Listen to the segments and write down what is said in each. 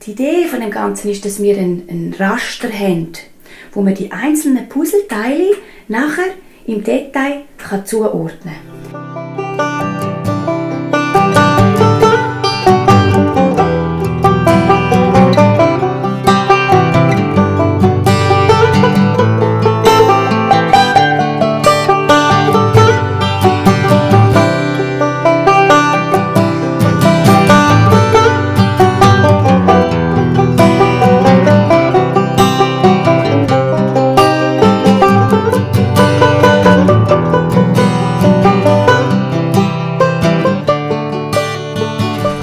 Die Idee von dem Ganzen ist, dass wir ein Raster haben, wo man die einzelnen Puzzleteile nachher im Detail zuordnen kann.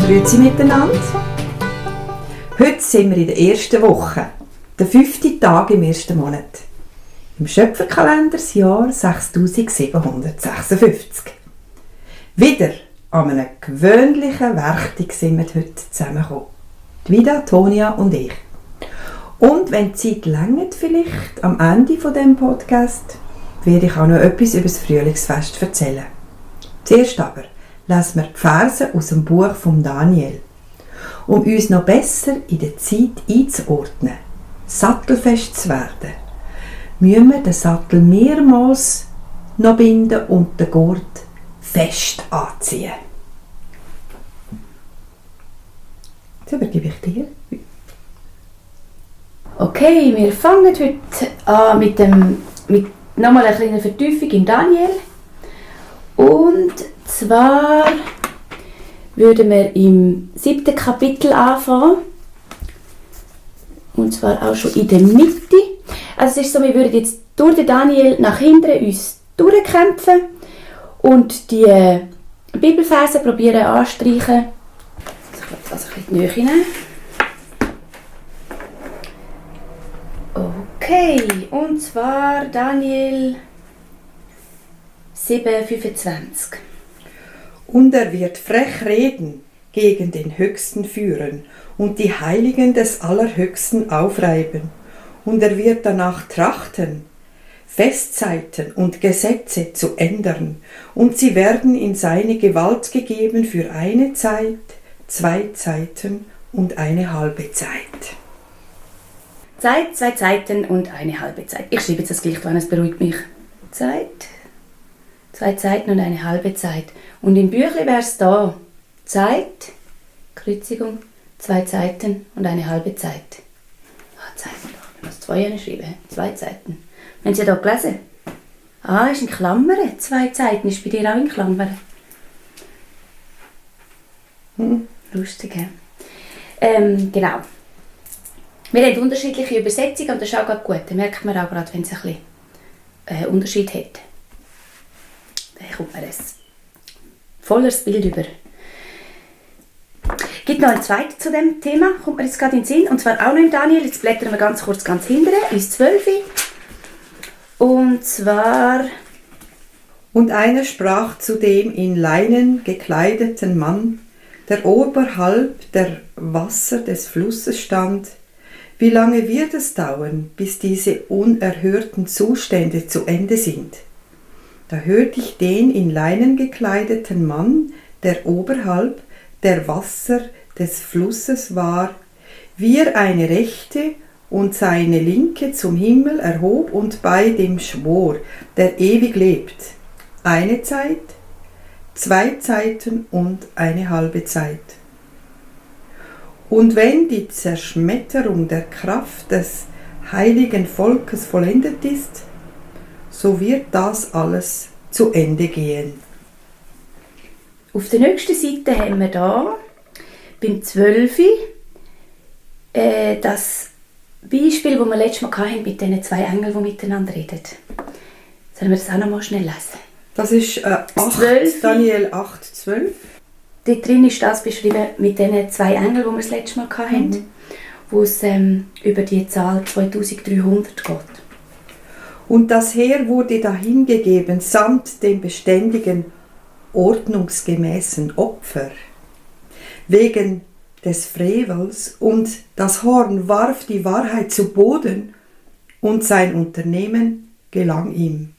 Grüezi miteinander. Heute sind wir in der ersten Woche, der 5. Tag im ersten Monat. Im Schöpferkalendersjahr 6756. Wieder an einem gewöhnlichen Werktag sind wir heute zusammengekommen. Vida, Tonia und ich. Und wenn die Zeit reicht, vielleicht am Ende von diesem Podcast, werde ich auch noch etwas über das Frühlingsfest erzählen. Zuerst aber lesen wir die Verse aus dem Buch von Daniel. Um uns noch besser in der Zeit einzuordnen, sattelfest zu werden, müssen wir den Sattel mehrmals noch binden und den Gurt fest anziehen. Jetzt übergebe ich dir. Okay, wir fangen heute an mit nochmal einer kleinen Vertiefung in Daniel. Und zwar würden wir im 7. Kapitel anfangen. Und zwar auch schon in der Mitte. Also es ist so, wir würden jetzt durch den Daniel nach hinten uns durchkämpfen und die Bibelverse probieren anstreichen. Also ein bisschen die Nähe nehmen. Okay, und zwar Daniel 7,25. Und er wird frech reden gegen den Höchsten führen und die Heiligen des Allerhöchsten aufreiben. Und er wird danach trachten, Festzeiten und Gesetze zu ändern. Und sie werden in seine Gewalt gegeben für eine Zeit, 2 Zeiten und eine halbe Zeit. Zeit, 2 Zeiten und eine halbe Zeit. Ich schreibe jetzt das gleich dran, es beruhigt mich. Zeit, 2 Zeiten und eine halbe Zeit. Und im Büchlein wäre es da. Zeit, Kreuzigung, 2 Zeiten und eine halbe Zeit. Zeiten, ich muss 2 schreiben. 2 Zeiten. Haben Sie da gelesen? Ist in Klammern. 2 Zeiten ist bei dir auch in Klammern. Lustig, he? Genau. Wir haben unterschiedliche Übersetzungen und das ist auch gut. Da merkt man auch gerade, wenn es ein bisschen Unterschied hat. Dann kommt man ein volles Bild über. Es gibt noch ein zweites zu dem Thema, kommt mir jetzt gerade in den Sinn, und zwar auch noch in Daniel. Jetzt blättern wir ganz kurz ganz hinten, ins 12. Und zwar... Und einer sprach zu dem in Leinen gekleideten Mann, der oberhalb der Wasser des Flusses stand: Wie lange wird es dauern, bis diese unerhörten Zustände zu Ende sind? Da hörte ich den in Leinen gekleideten Mann, der oberhalb der Wasser des Flusses war, wie er eine rechte und seine linke zum Himmel erhob und bei dem schwor, der ewig lebt: Eine Zeit, 2 Zeiten und eine halbe Zeit. Und wenn die Zerschmetterung der Kraft des heiligen Volkes vollendet ist, so wird das alles zu Ende gehen. Auf der nächsten Seite haben wir da beim 12. Das Beispiel, das wir letztes Mal hatten mit diesen 2 Engeln, die miteinander reden. Sollen wir das auch noch mal schnell lesen? Das ist 12. Daniel 8,12. Dort drin ist das beschrieben mit diesen 2 Engeln, die wir das letzte Mal hatten, wo es über die Zahl 2300 geht. Und das Heer wurde dahingegeben samt dem beständigen, ordnungsgemäßen Opfer, wegen des Frevels, und das Horn warf die Wahrheit zu Boden, und sein Unternehmen gelang ihm.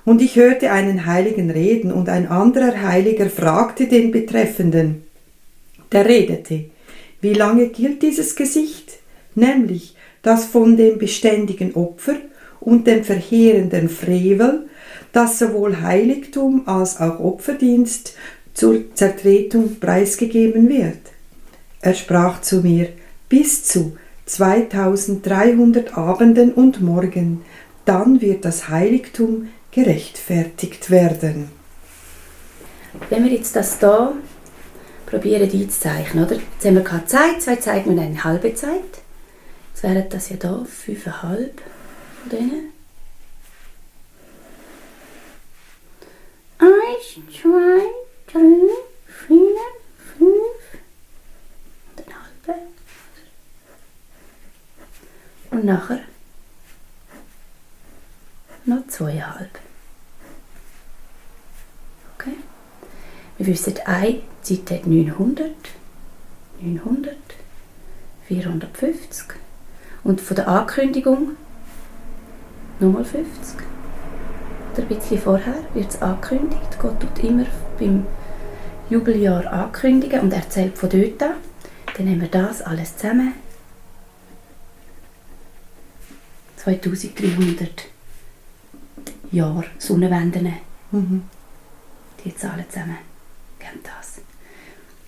Und ich hörte einen Heiligen reden, und ein anderer Heiliger fragte den Betreffenden, der redete: Wie lange gilt dieses Gesicht? Nämlich das von dem beständigen Opfer und dem verheerenden Frevel, das sowohl Heiligtum als auch Opferdienst zur Zertretung preisgegeben wird. Er sprach zu mir: bis zu 2300 Abenden und Morgen, dann wird das Heiligtum gerechtfertigt werden. Wenn wir jetzt das hier probieren einzuzeichnen, oder? Jetzt haben wir keine Zeit, 2 Zeiten und eine halbe Zeit. Jetzt wären das ja hier 5,5 von denen. 1, 2, 3, 4, 5 und eine halbe. Und nachher noch 2,5. Okay. Wir wissen, eine Zeit hat 900, 450 und von der Ankündigung nochmal 50. Oder ein bisschen vorher wird es angekündigt. Gott tut immer beim Jubeljahr ankündigen und erzählt von dort an. Dann haben wir das alles zusammen. 2300 Jahre Sonnenwenden. Die Zahlen zusammen geben das.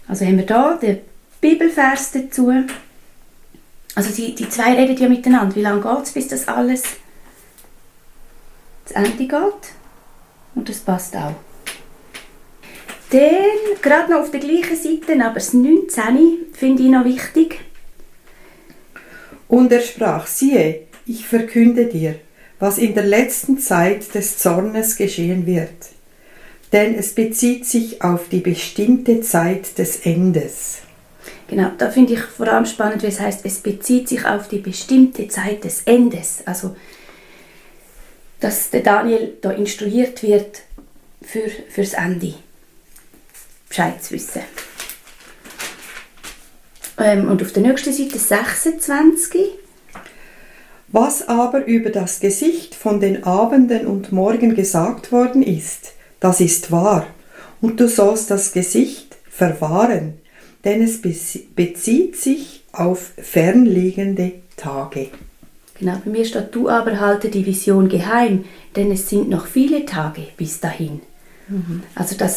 Also haben wir hier den Bibelvers dazu. Also die zwei reden ja miteinander. Wie lange geht es, bis das alles zu Ende geht? Und das passt auch. Dann, gerade noch auf der gleichen Seite, aber das 19. finde ich noch wichtig. Und er sprach: siehe, ich verkünde dir, was in der letzten Zeit des Zornes geschehen wird. Denn es bezieht sich auf die bestimmte Zeit des Endes. Genau, da finde ich vor allem spannend, wie es heißt, es bezieht sich auf die bestimmte Zeit des Endes. Also, dass der Daniel da instruiert wird fürs Ende. Bescheid zu wissen. Und auf der nächsten Seite 26. Was aber über das Gesicht von den Abenden und Morgen gesagt worden ist, das ist wahr, und du sollst das Gesicht verwahren, denn es bezieht sich auf fernliegende Tage. Genau, bei mir steht: du aber halte die Vision geheim, denn es sind noch viele Tage bis dahin. Also da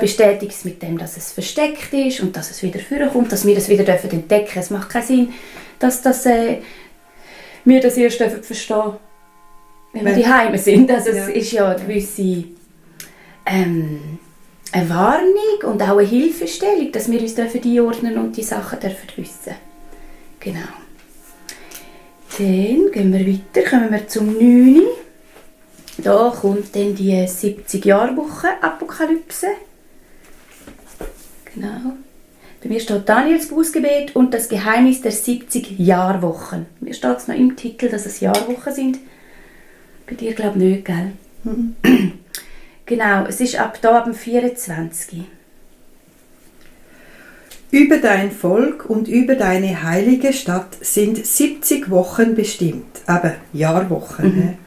bestätigt es mit dem, dass es versteckt ist und dass es wieder vorkommt, dass wir das wieder entdecken dürfen. Es macht keinen Sinn, dass wir das erst verstehen dürfen, wenn wir daheim sind. Also es ist ja eine gewisse eine Warnung und auch eine Hilfestellung, dass wir uns einordnen und die Sachen wissen. Genau. Dann gehen wir weiter, kommen wir zum 9. Da kommt dann die 70-Jahr-Woche Apokalypse. Genau. Bei mir steht Daniels Bußgebet und das Geheimnis der 70-Jahr-Wochen. Mir steht es noch im Titel, dass es Jahrwochen sind. Bei dir glaube ich nicht, gell? Genau, es ist ab dem 24. Über dein Volk und über deine heilige Stadt sind 70 Wochen bestimmt, aber Jahrwochen,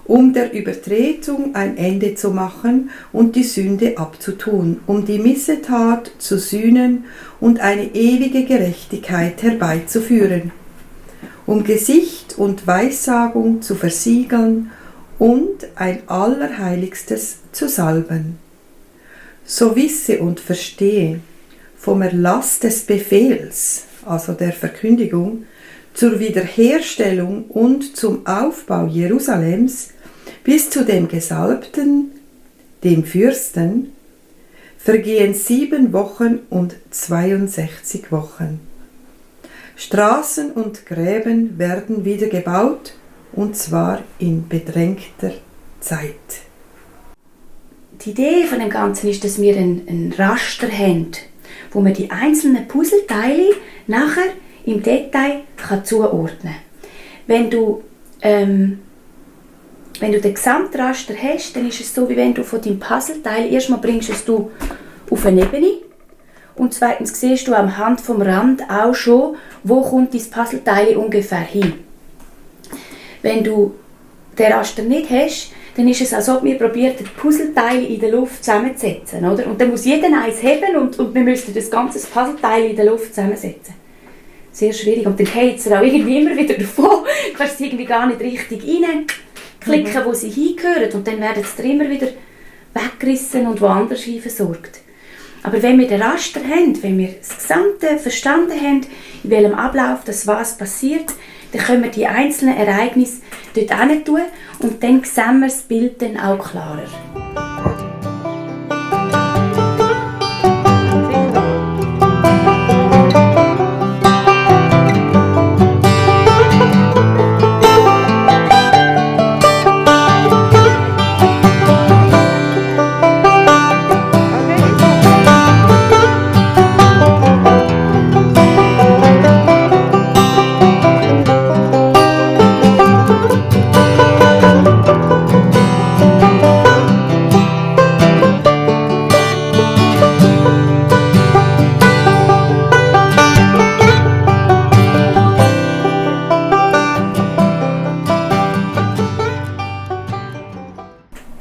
um der Übertretung ein Ende zu machen und die Sünde abzutun, um die Missetat zu sühnen und eine ewige Gerechtigkeit herbeizuführen, um Gesicht und Weissagung zu versiegeln und ein Allerheiligstes zu salben. So wisse und verstehe, vom Erlass des Befehls, also der Verkündigung, zur Wiederherstellung und zum Aufbau Jerusalems bis zu dem Gesalbten, dem Fürsten, vergehen 7 Wochen und 62 Wochen. Straßen und Gräben werden wieder gebaut, und zwar in bedrängter Zeit. Die Idee von dem Ganzen ist, dass wir ein Raster haben, wo man die einzelnen Puzzleteile nachher im Detail zuordnen kann. Wenn du den Gesamtraster hast, dann ist es so, wie wenn du von deinem Puzzleteil erstmal bringst es du auf eine Ebene und zweitens siehst du anhand vom Rand auch schon, wo kommt dein Puzzleteil ungefähr hin. Wenn du den Raster nicht hast, dann ist es, als ob wir probieren, die Puzzleteile in der Luft zusammenzusetzen. Oder? Und dann muss jeder eins heben und wir müssen das ganze Puzzleteil in der Luft zusammensetzen. Sehr schwierig. Und dann geht es auch irgendwie immer wieder davon. Du kannst sie irgendwie gar nicht richtig reinklicken, wo sie hingehören. Und dann werden sie immer wieder weggerissen und woanders hin versorgt. Aber wenn wir den Raster haben, wenn wir das Gesamte verstanden haben, in welchem Ablauf das was passiert, dann können wir die einzelnen Ereignisse dort hin tun und dann sehen wir das Bild dann auch klarer.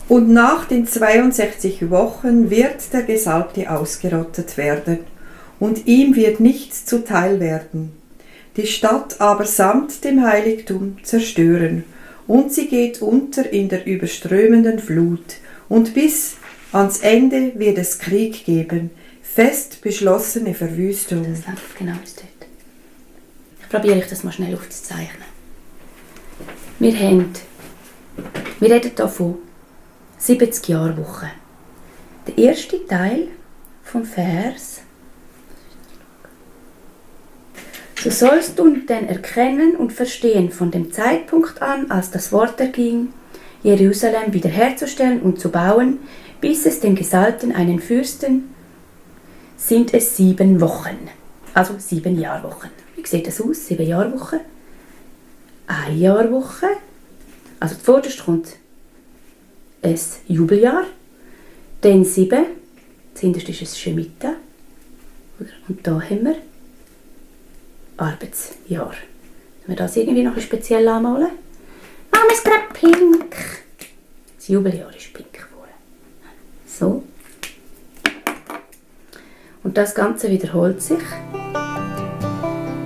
Und nach den 62 Wochen wird der Gesalbte ausgerottet werden, und ihm wird nichts zuteil werden. Die Stadt aber samt dem Heiligtum zerstören, und sie geht unter in der überströmenden Flut, und bis ans Ende wird es Krieg geben, fest beschlossene Verwüstung. Das läuft genau bis dort. Ich probiere euch das mal schnell aufzuzeichnen. Wir reden hier von 70 Jahrwochen. Der erste Teil vom Vers. So sollst du denn erkennen und verstehen von dem Zeitpunkt an, als das Wort erging, Jerusalem wiederherzustellen und zu bauen, bis es dem Gesalbten einen Fürsten, sind es 7 Wochen. Also 7 Jahrwochen. Wie sieht das aus? 7 Jahrwochen. 1 Jahrwoche. Also zuvorderst kommt ein Jubeljahr, dann 7, zuhinterst ist es Shemitah, und da haben wir Arbeitsjahr. Sollen wir das irgendwie noch speziell anmalen? Machen wir es gerade pink. Das Jubeljahr ist pink geworden. So. Und das Ganze wiederholt sich.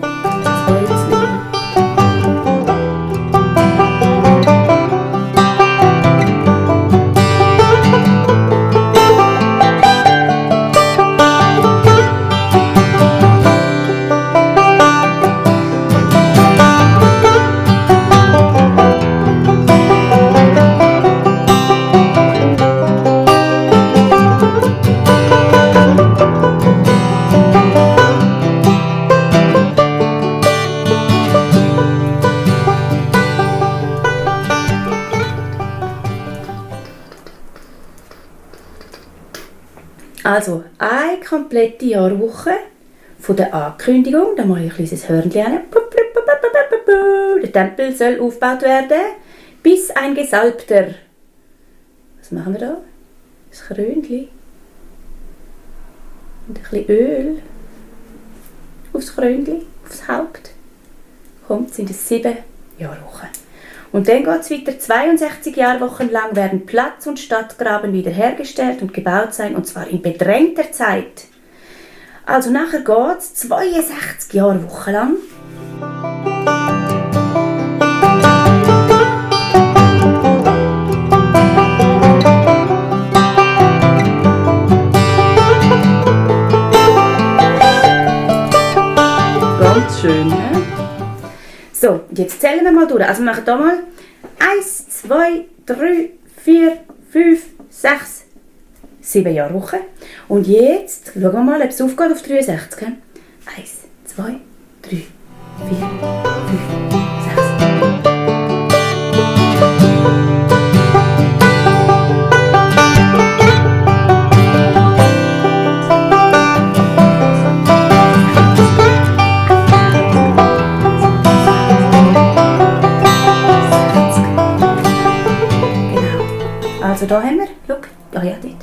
Das war jetzt nicht. Also, eine komplette Jahrwoche von der Ankündigung, da mache ich ein kleines Hörnchen an. Der Tempel soll aufgebaut werden, bis ein Gesalbter. Was machen wir da? Ein Krönchen. Und ein bisschen Öl aufs Krönchen, aufs Haupt. Kommt, sind es 7 Jahrwochen. Und dann geht es weiter. 62 Jahrwochen lang werden Platz und Stadtgraben wiederhergestellt und gebaut sein, und zwar in bedrängter Zeit. Also nachher geht es 62 Jahrwochen lang. Ganz schön, ne? So, jetzt zählen wir mal durch. Also wir machen hier mal 1, 2, 3, 4, 5, 6, 7 Jahrwochen. Und jetzt schauen wir mal, ob es aufgeht auf 63. 1, 2, 3, 4, 5, 6. Also da haben wir, schau, ja, dort.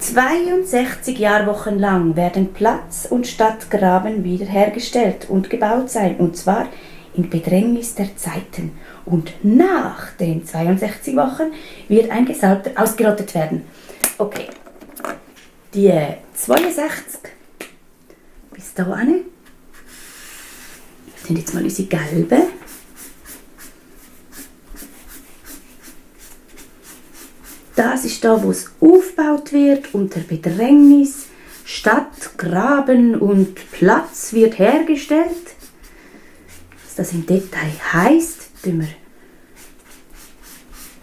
62 Jahrwochen lang werden Platz und Stadtgraben wiederhergestellt und gebaut sein, und zwar in Bedrängnis der Zeiten. Und nach den 62 Wochen wird ein Gesalbter ausgerottet werden. Okay, die 62 bis dahin Das sind jetzt mal unsere gelben. Das ist da, wo es aufgebaut wird, unter Bedrängnis. Stadt, Graben und Platz wird hergestellt. Was das im Detail heisst, tun wir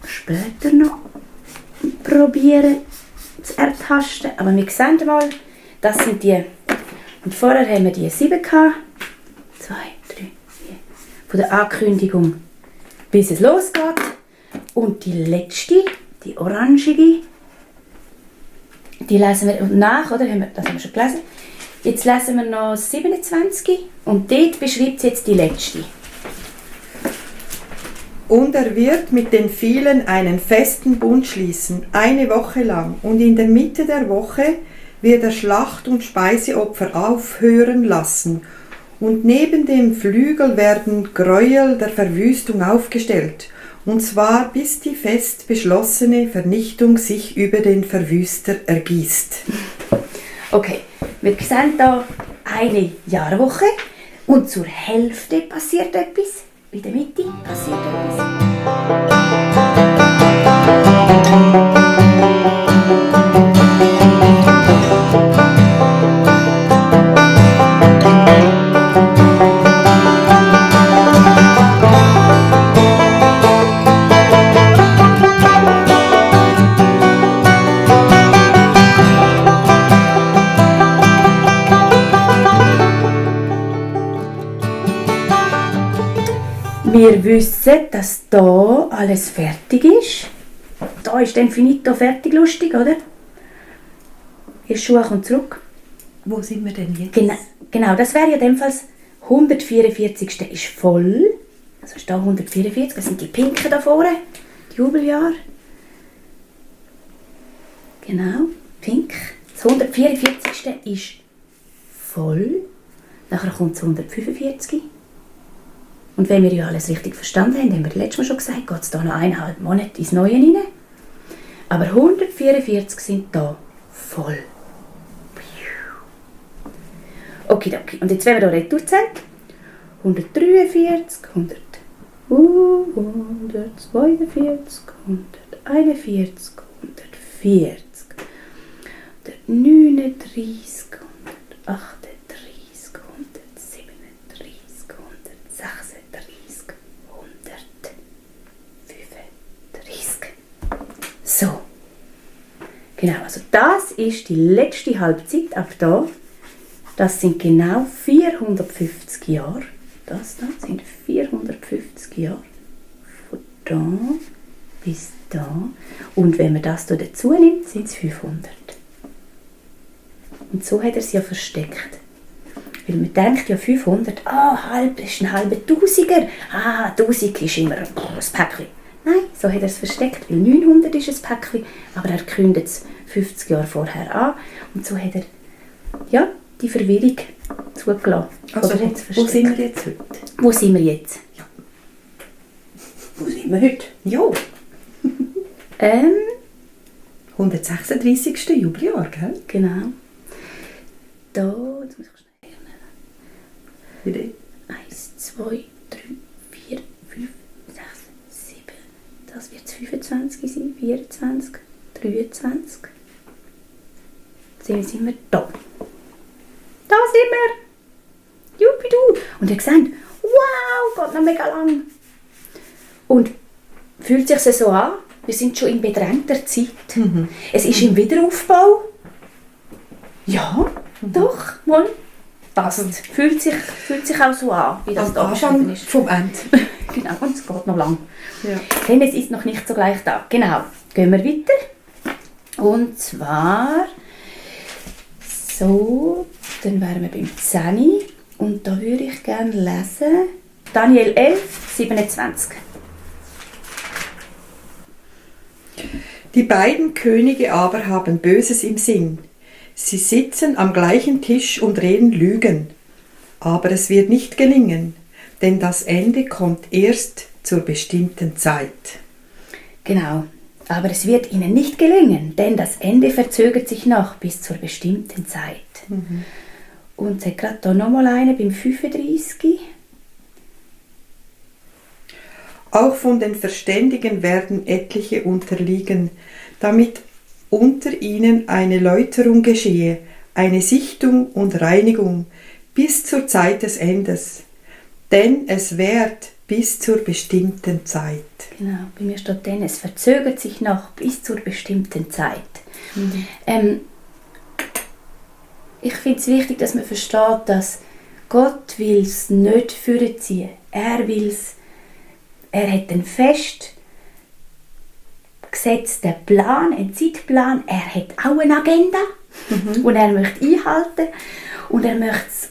später noch probieren zu ertasten. Aber wir sehen mal, das sind die. Und vorher haben wir die 7 gehabt. 2, 3, 4. Von der Ankündigung, bis es losgeht. Und die letzte, die orangige, die lesen wir nach, oder? Das haben wir schon gelesen. Jetzt lesen wir noch 27 und dort beschreibt es jetzt die letzte. Und er wird mit den vielen einen festen Bund schließen, eine Woche lang. Und in der Mitte der Woche wird er Schlacht- und Speiseopfer aufhören lassen. Und neben dem Flügel werden Gräuel der Verwüstung aufgestellt. Und zwar bis die fest beschlossene Vernichtung sich über den Verwüster ergießt. Okay, wir sehen hier eine Jahrwoche und zur Hälfte passiert etwas. In der Mitte passiert etwas. Wir wissen, dass hier alles fertig ist. Da ist dann finito fertig lustig, oder? Ihr Schuh kommt zurück. Wo sind wir denn jetzt? Genau, das wäre ja in dem Fall das 144. ist voll. Also ist da 144, das sind die Pinken da vorne, die Jubeljahr. Genau, pink. Das 144. ist voll. Nachher kommt das 145. Und wenn wir ja alles richtig verstanden haben, haben wir letztes Mal schon gesagt, geht es da noch 1,5 Monate ins Neue rein. Aber 144 sind da voll. Okay. Und jetzt, wenn wir hier retour zählen, 143, 142, 141, 140, 139, 138, 137, 136, 135. So. Genau, also das ist die letzte Halbzeit ab da. Das sind genau 450 Jahre. Das da sind 450 Jahre. Von da bis da. Und wenn man das hier dazu nimmt, sind es 500. Und so hat er es ja versteckt. Weil man denkt ja 500, halb, das ist ein halber Tausiger. 1000 ist immer ein Päckchen. Nein, so hat er es versteckt, weil 900 ist ein Päckchen, aber er kündet es 50 Jahre vorher an. Und so hat er die Verwirrung zugelassen. Also, wo sind wir jetzt heute? Wo sind wir jetzt? Ja. Wo sind wir heute? Ja. 136. Jubiläum, gell? Genau. Da, jetzt muss ich schnell lernen. Wieder. 1, 2, 3, 4, 5, 6, 7. Das wird 25 sein, 24, 23. Jetzt sind wir da. Da sind wir! Jupidu! Und ihr seht, wow, geht noch mega lang. Und fühlt sich so an, wir sind schon in bedrängter Zeit. Es ist im Wiederaufbau. Ja, doch, mal. Passt. Fühlt sich auch so an, wie das da beschrieben ist. Vom Ende. Genau, und es geht noch lang. Ja. Denn es ist noch nicht so gleich da. Genau, gehen wir weiter. Und zwar so, dann wären wir beim 10. Und da würde ich gerne lesen Daniel 11, 27. Die beiden Könige aber haben Böses im Sinn. Sie sitzen am gleichen Tisch und reden Lügen. Aber es wird nicht gelingen, denn das Ende kommt erst zur bestimmten Zeit. Genau, aber es wird ihnen nicht gelingen, denn das Ende verzögert sich noch bis zur bestimmten Zeit. Und es hat gerade hier nochmal eine beim 35. Auch von den Verständigen werden etliche unterliegen, damit unter ihnen eine Läuterung geschehe, eine Sichtung und Reinigung bis zur Zeit des Endes. Denn es währt bis zur bestimmten Zeit. Genau, bei mir steht denn, es verzögert sich noch bis zur bestimmten Zeit. Ich finde es wichtig, dass man versteht, dass Gott will es nicht vorziehen. Er hat einen fest gesetzten Plan, einen Zeitplan. Er hat auch eine Agenda, und er möchte einhalten und er möchte es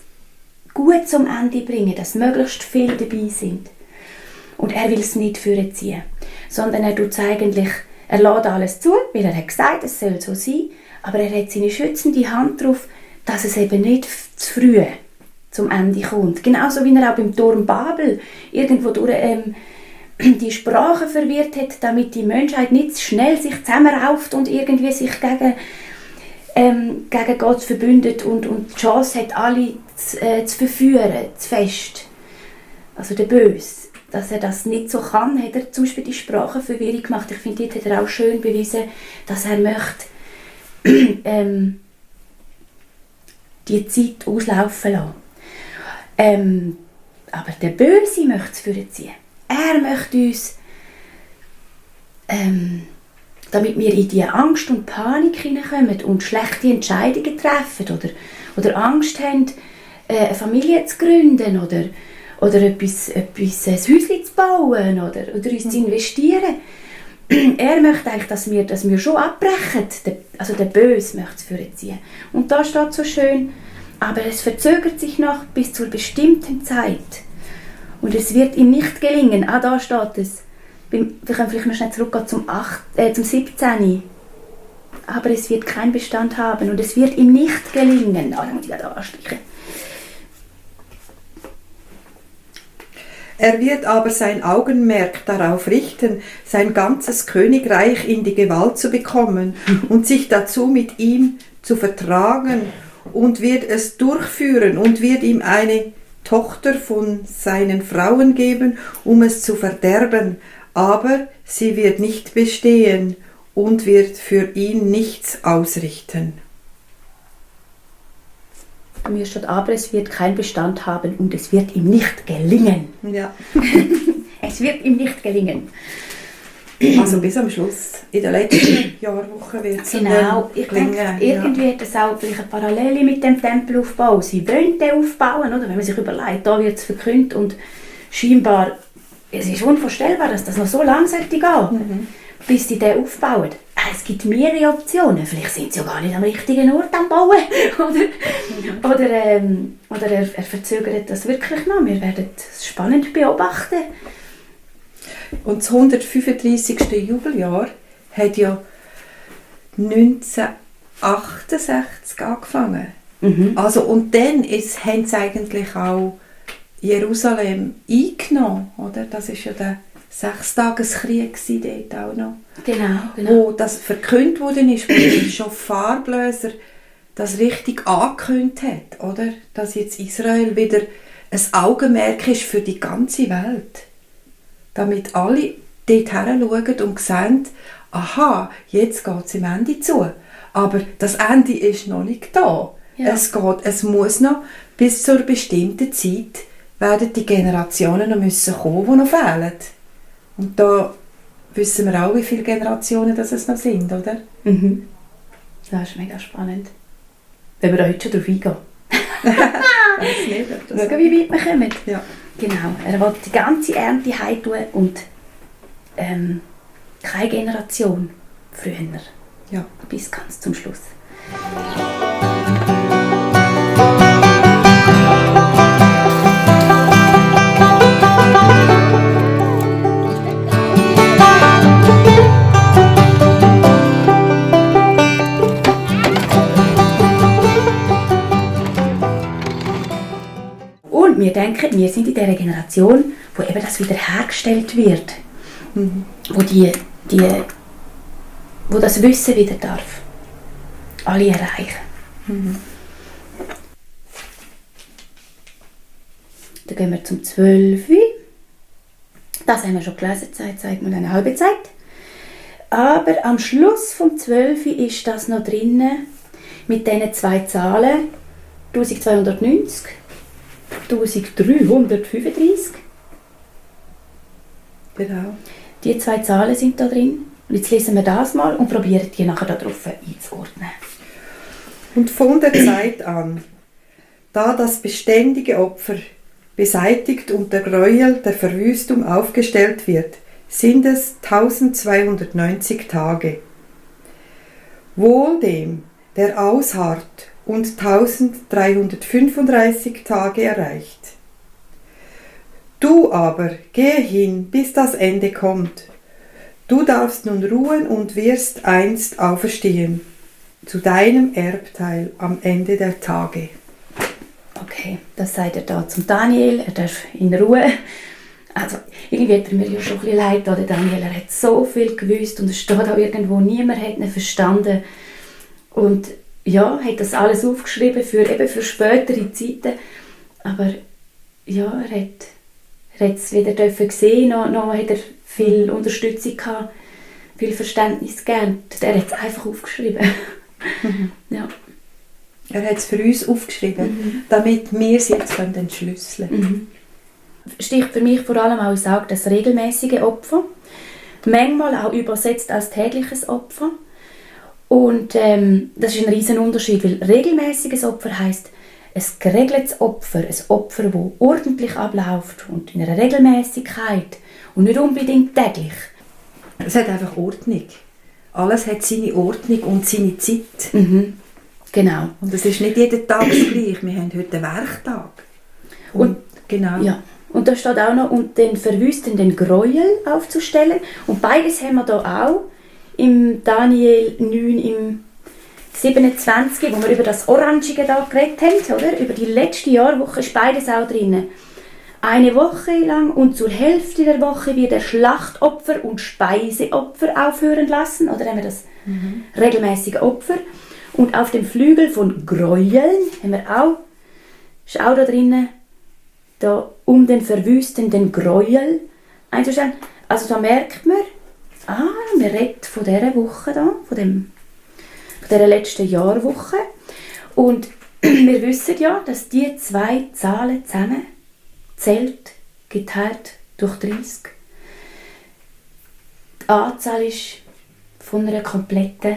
gut zum Ende bringen, dass möglichst viele dabei sind. Und er will es nicht vorziehen, sondern er lässt alles zu, weil er hat gesagt, es soll so sein, aber er hat seine schützende Hand darauf, dass es eben nicht zu früh zum Ende kommt. Genauso wie er auch beim Turm Babel irgendwo durch die Sprache verwirrt hat, damit die Menschheit nicht zu schnell sich zusammenrauft und irgendwie sich gegen Gott verbündet und die Chance hat, alle zu verführen, zu fest. Also der Böse. Dass er das nicht so kann, hat er zum Beispiel die Sprachenverwirrung gemacht. Ich finde, dort hat er auch schön bewiesen, dass er möchte die Zeit auslaufen lassen. Aber der Böse möchte es vorziehen. Er möchte uns, damit wir in die Angst und Panik hineinkommen und schlechte Entscheidungen treffen oder Angst haben, eine Familie zu gründen oder ein Häuschen zu bauen oder uns zu investieren. Er möchte eigentlich, dass wir schon abbrechen. Also der Böse möchte es vorziehen. Und da steht so schön, aber es verzögert sich noch bis zur bestimmten Zeit. Und es wird ihm nicht gelingen. Da steht es. Wir können vielleicht noch schnell zurückgehen zum 17. Aber es wird keinen Bestand haben und es wird ihm nicht gelingen. Dann muss ich da anstreichen. Er wird aber sein Augenmerk darauf richten, sein ganzes Königreich in die Gewalt zu bekommen und sich dazu mit ihm zu vertragen und wird es durchführen und wird ihm eine Tochter von seinen Frauen geben, um es zu verderben, aber sie wird nicht bestehen und wird für ihn nichts ausrichten. Mir steht, aber es wird keinen Bestand haben und es wird ihm nicht gelingen. Ja. Es wird ihm nicht gelingen. Also bis am Schluss, in der letzten Jahrwoche wird es genau. Ich denke, irgendwie hat es auch vielleicht eine Parallele mit dem Tempelaufbau. Sie wollen den aufbauen, oder? Wenn man sich überlegt, da wird es verkündet und scheinbar, es ist unvorstellbar, dass das noch so lang sollte gehen, bis sie den aufbauen. Es gibt mehrere Optionen. Vielleicht sind sie ja gar nicht am richtigen Ort am Bauen. Oder er verzögert das wirklich noch. Wir werden es spannend beobachten. Und das 135. Jubeljahr hat ja 1968 angefangen. Also, und dann haben sie eigentlich auch Jerusalem eingenommen. Oder? Das war ja der 6-Tageskrieg dort auch noch. Genau. Wo das verkündet worden ist, wo der Schofarblöser das richtig angekündigt hat, oder? Dass jetzt Israel wieder ein Augenmerk ist für die ganze Welt. Damit alle dort hinschauen und sehen, aha, jetzt geht es im Ende zu. Aber das Ende ist noch nicht da. Ja. Es muss noch, bis zur bestimmten Zeit werden die Generationen noch müssen kommen, die noch fehlen. Und da wissen wir auch, wie viele Generationen das es noch sind, oder? Das ist mega spannend. Wenn wir da heute schon drauf eingehen. Schauen, wie weit wir kommen. Ja. Genau, er will die ganze Ernte heimtun und keine Generation früher. Ja. Bis ganz zum Schluss. Und wir denken, wir sind in dieser Generation, wo eben das wiederhergestellt wird. Wo das Wissen wieder darf. Alle erreichen. Dann gehen wir zum 12. Das haben wir schon gelesen, Zeit und eine halbe Zeit. Aber am Schluss vom 12 ist das noch drin mit diesen 2 Zahlen. 1290, 1335. Genau. Die 2 Zahlen sind da drin. Und jetzt lesen wir das mal und probieren die nachher darauf einzuordnen. Und von der Zeit an, da das beständige Opfer beseitigt und der Gräuel der Verwüstung aufgestellt wird, sind es 1290 Tage. Wohl dem, der ausharrt und 1335 Tage erreicht. Du aber gehe hin, bis das Ende kommt. Du darfst nun ruhen und wirst einst auferstehen, zu deinem Erbteil am Ende der Tage. Okay, das sagt er da zum Daniel, er darf in Ruhe. Also, irgendwie hat er mir ja schon ein bisschen leid, der Daniel, er hat so viel gewusst und es steht auch irgendwo, niemand hat ihn verstanden. Und ja, hat das alles aufgeschrieben für spätere Zeiten. Aber ja, er hat es wieder sehen, noch hat er viel Unterstützung gehabt, viel Verständnis gelernt. Er hat es einfach aufgeschrieben. Ja. Er hat es für uns aufgeschrieben, damit wir es jetzt entschlüsseln können. Sticht für mich vor allem auch ins Auge das regelmäßige Opfer. Manchmal auch übersetzt als tägliches Opfer. Und das ist ein riesen Unterschied, weil regelmäßiges Opfer heisst ein geregeltes Opfer, ein Opfer, das ordentlich abläuft und in einer Regelmäßigkeit und nicht unbedingt täglich. Es hat einfach Ordnung. Alles hat seine Ordnung und seine Zeit. Genau. Und es ist nicht jeden Tag gleich. Wir haben heute einen Werktag. Und genau. Ja. Und da steht auch noch, um den verwüstenden Gräuel aufzustellen. Und beides haben wir da auch im Daniel 9, im 27, wo wir über das Orangige da geredet haben, oder? Über die letzte Jahrwoche ist beides auch drin. Eine Woche lang und zur Hälfte der Woche wird er Schlachtopfer und Speiseopfer aufhören lassen, oder haben wir das regelmäßige Opfer. Und auf dem Flügel von Gräueln haben wir auch, ist auch da drin, da um den verwüstenden Gräuel einzustellen. Also da merkt man, wir reden von dieser Woche da, von dieser letzten Jahrwoche. Und wir wissen ja, dass die 2 Zahlen zusammen zählt, geteilt durch 30. Die Anzahl ist von einer kompletten.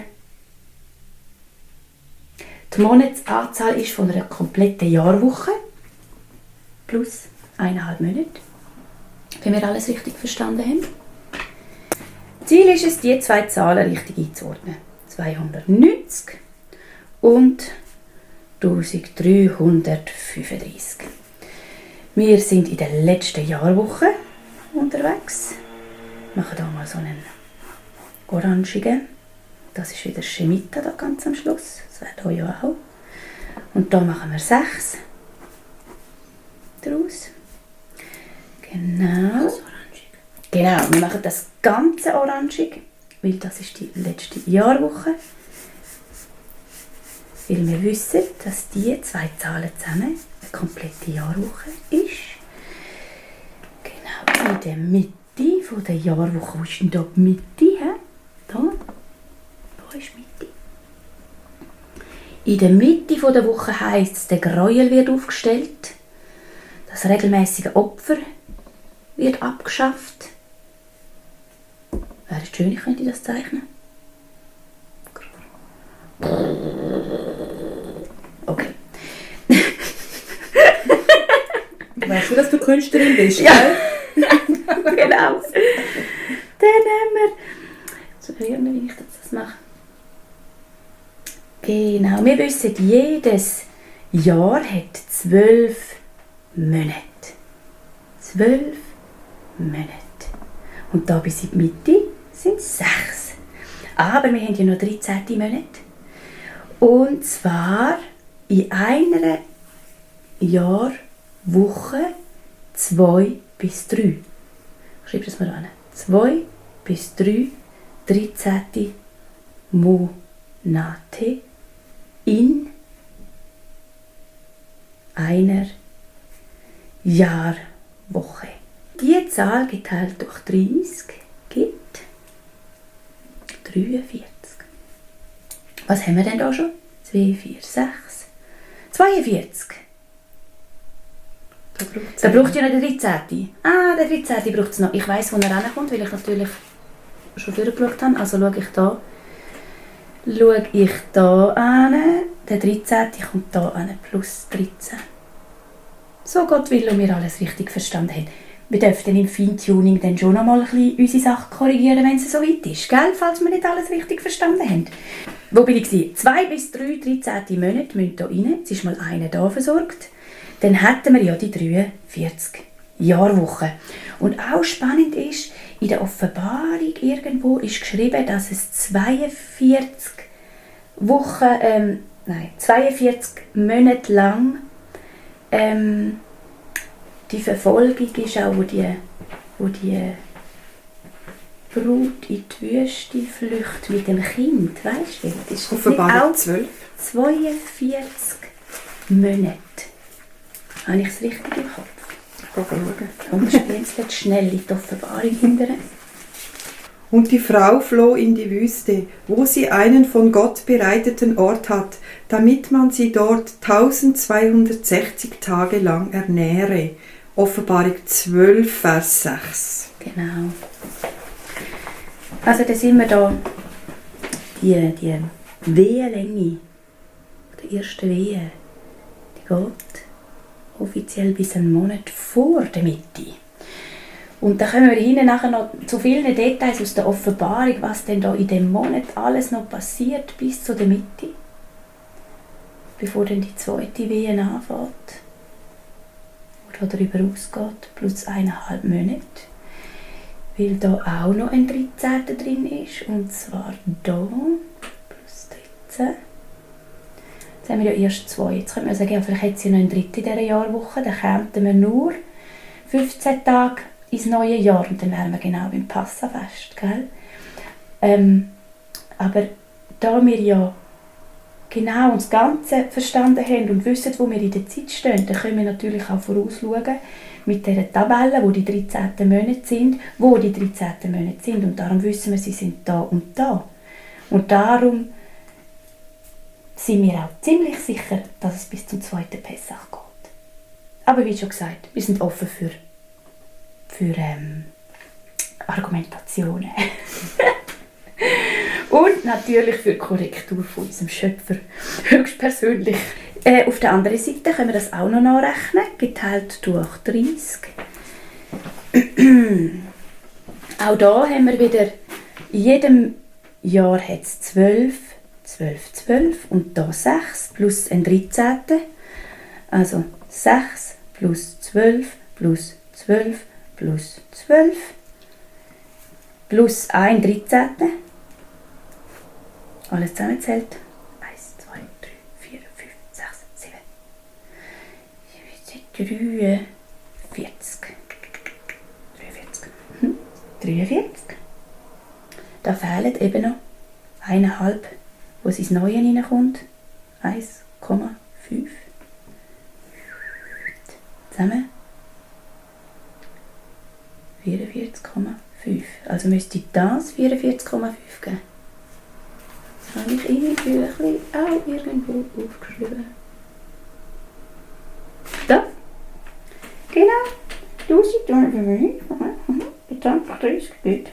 Die Monatsanzahl ist von einer kompletten Jahrwoche plus 1,5 Monate, wenn wir alles richtig verstanden haben. Ziel ist es, die 2 Zahlen richtig einzuordnen. 290 und 1335. Wir sind in der letzten Jahrwoche unterwegs. Wir machen hier mal so einen orangigen. Das ist wieder Shemita da ganz am Schluss. Das wäre hier ja auch. Und da machen wir 6 daraus. Genau. Genau, wir machen das ganze orangig, weil das ist die letzte Jahrwoche. Weil wir wissen, dass die 2 Zahlen zusammen eine komplette Jahrwoche ist. Genau, in der Mitte von der Jahrwoche. Wo ist denn da die Mitte? Da ist die Mitte. In der Mitte von der Woche heisst es, der Gräuel wird aufgestellt. Das regelmäßige Opfer wird abgeschafft. Wäre es schön, ich könnte das zeichnen. Okay. Weißt du, dass du Künstlerin bist? Ja, genau. Den haben wir. So lernen, wie ich das mache. Genau, wir wissen, jedes Jahr hat 12 Monate. 12 Monate. Und da bis in die Mitte sind es 6. Aber wir haben ja noch 13 Monate. Und zwar in einer Jahrwoche 2 bis 3. Ich schreibe das mal an. 2 bis 3 13 Monate in einer Jahrwoche. diese Zahl geteilt durch 30 gibt 43. Was haben wir denn da schon? 2, 4, 6, 42. Da braucht ja noch der 13. Ah, der 13. braucht es noch. Ich weiss, wo er hinkommt, weil ich natürlich schon vorgeschaut habe. Also schaue ich da an. Der 13. kommt da an, plus 13. So Gott will und wir alles richtig verstanden haben. Wir dürfen im Feintuning dann schon noch mal ein bisschen unsere Sache korrigieren, wenn es so weit ist, gell? Falls wir nicht alles richtig verstanden haben. Wo bin ich? 2 bis 3 13. Monate müssen hier rein. Es ist mal einer da versorgt. Dann hätten wir ja die 43 Jahrwochen. Und auch spannend ist, in der Offenbarung irgendwo ist geschrieben, dass es 42 Monate lang die Verfolgung ist auch, wo die Brut in die Wüste flüchtet mit dem Kind. Weißt du, das ist Offenbarung 12. 42 Monate. Habe ich es richtig im Kopf? Und ich bin jetzt schnell in die Offenbarung hinterher. Und die Frau floh in die Wüste, wo sie einen von Gott bereiteten Ort hat, damit man sie dort 1260 Tage lang ernähre. Offenbarung 12, Vers 6. Genau. Also da sind wir da, die Wehenlänge der ersten Wehe, die geht offiziell bis einen Monat vor der Mitte. Und da kommen wir hinten nachher noch zu vielen Details aus der Offenbarung, was denn da in dem Monat alles noch passiert bis zu der Mitte, bevor dann die zweite Wehe anfängt oder darüber ausgeht, plus 1,5 Monate, weil da auch noch ein 13. drin ist, und zwar da, plus 13. Jetzt haben wir ja erst 2. Jetzt könnte man sagen, ja, vielleicht hat sie noch einen 3. in dieser Jahrwoche, dann kämen wir nur 15 Tage ins neue Jahr und dann wären wir genau beim Passafest, gell? Aber da wir ja genau das Ganze verstanden haben und wissen, wo wir in der Zeit stehen, dann können wir natürlich auch vorausschauen mit dieser Tabelle, wo die 13. Monate sind, und darum wissen wir, sie sind da und da. Und darum sind wir auch ziemlich sicher, dass es bis zum 2. Pessach geht. Aber wie schon gesagt, wir sind offen für Argumentationen. Und natürlich für die Korrektur von unserem Schöpfer, höchstpersönlich. Auf der anderen Seite können wir das auch noch nachrechnen, geteilt durch 30. Auch da haben wir wieder, in jedem Jahr hat es 12, 12, 12 und da 6 plus ein 13. Also 6 plus 12 plus 12 plus 12 plus ein 13. Alles zusammenzählt. 1, 2, 3, 4, 5, 6, 7. 43. 43. Da fehlen eben noch 1,5, wo es ins Neue hineinkommt. 1,5. Zusammen 44,5. Also müsste das 44,5 geben. Das habe ich in meinem Büchlein auch irgendwo aufgeschrieben. Da. Genau. 1230 gut.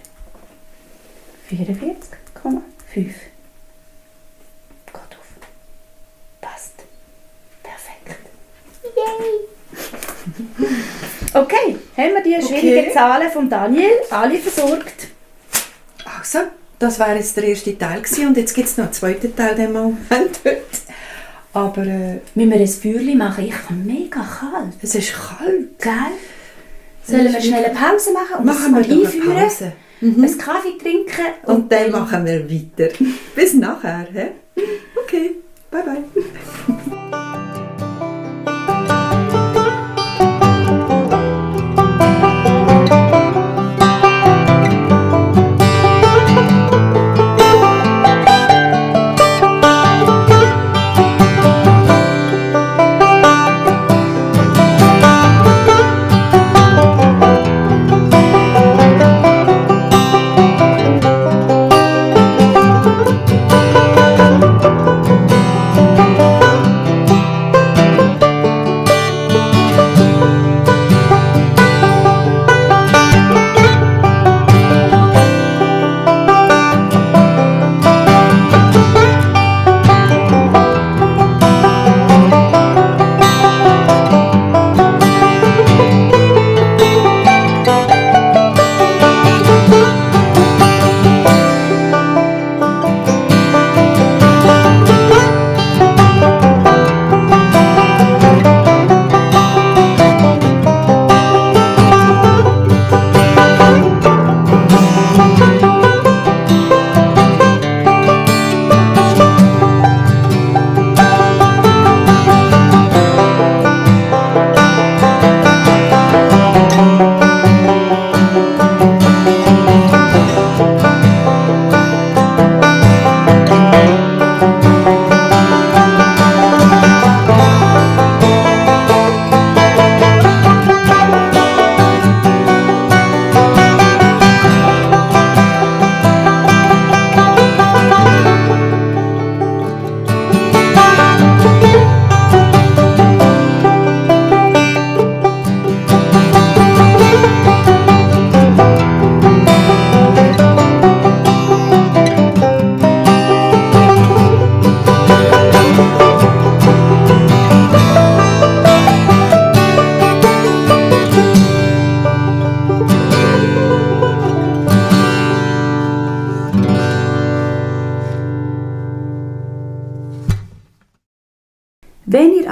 44,5. Geht auf. Passt. Perfekt. Yay! Okay, haben wir die schwierigen Zahlen von Daniel alle versorgt? Also, das war jetzt der erste Teil gewesen, und jetzt gibt es noch einen zweiten Teil, den wir haben heute. Aber müssen wir ein Feuerchen machen? Ich habe mega kalt. Es ist kalt. Gell? Sollen wir schnell eine Pause machen und machen wir einführen? Eine Pause. Einen Kaffee trinken und dann machen wir weiter. Bis nachher. He? Okay, bye bye.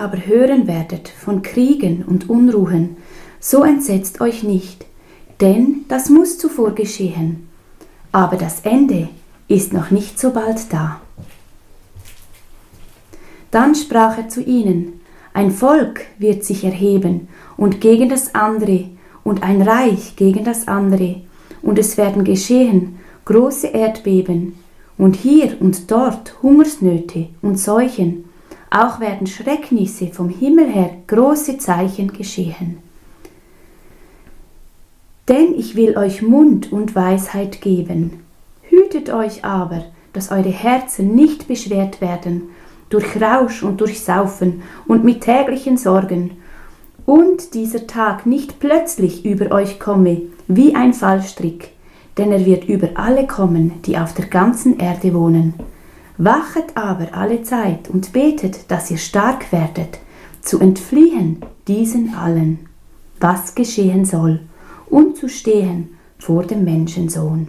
aber hören werdet von Kriegen und Unruhen, so entsetzt euch nicht, denn das muss zuvor geschehen. Aber das Ende ist noch nicht so bald da. Dann sprach er zu ihnen: Ein Volk wird sich erheben und gegen das andere und ein Reich gegen das andere, und es werden geschehen große Erdbeben und hier und dort Hungersnöte und Seuchen, auch werden Schrecknisse vom Himmel her große Zeichen geschehen. Denn ich will euch Mund und Weisheit geben. Hütet euch aber, dass eure Herzen nicht beschwert werden durch Rausch und durch Saufen und mit täglichen Sorgen, und dieser Tag nicht plötzlich über euch komme wie ein Fallstrick, denn er wird über alle kommen, die auf der ganzen Erde wohnen. Wachet aber alle Zeit und betet, dass ihr stark werdet, zu entfliehen diesen allen, was geschehen soll, und zu stehen vor dem Menschensohn.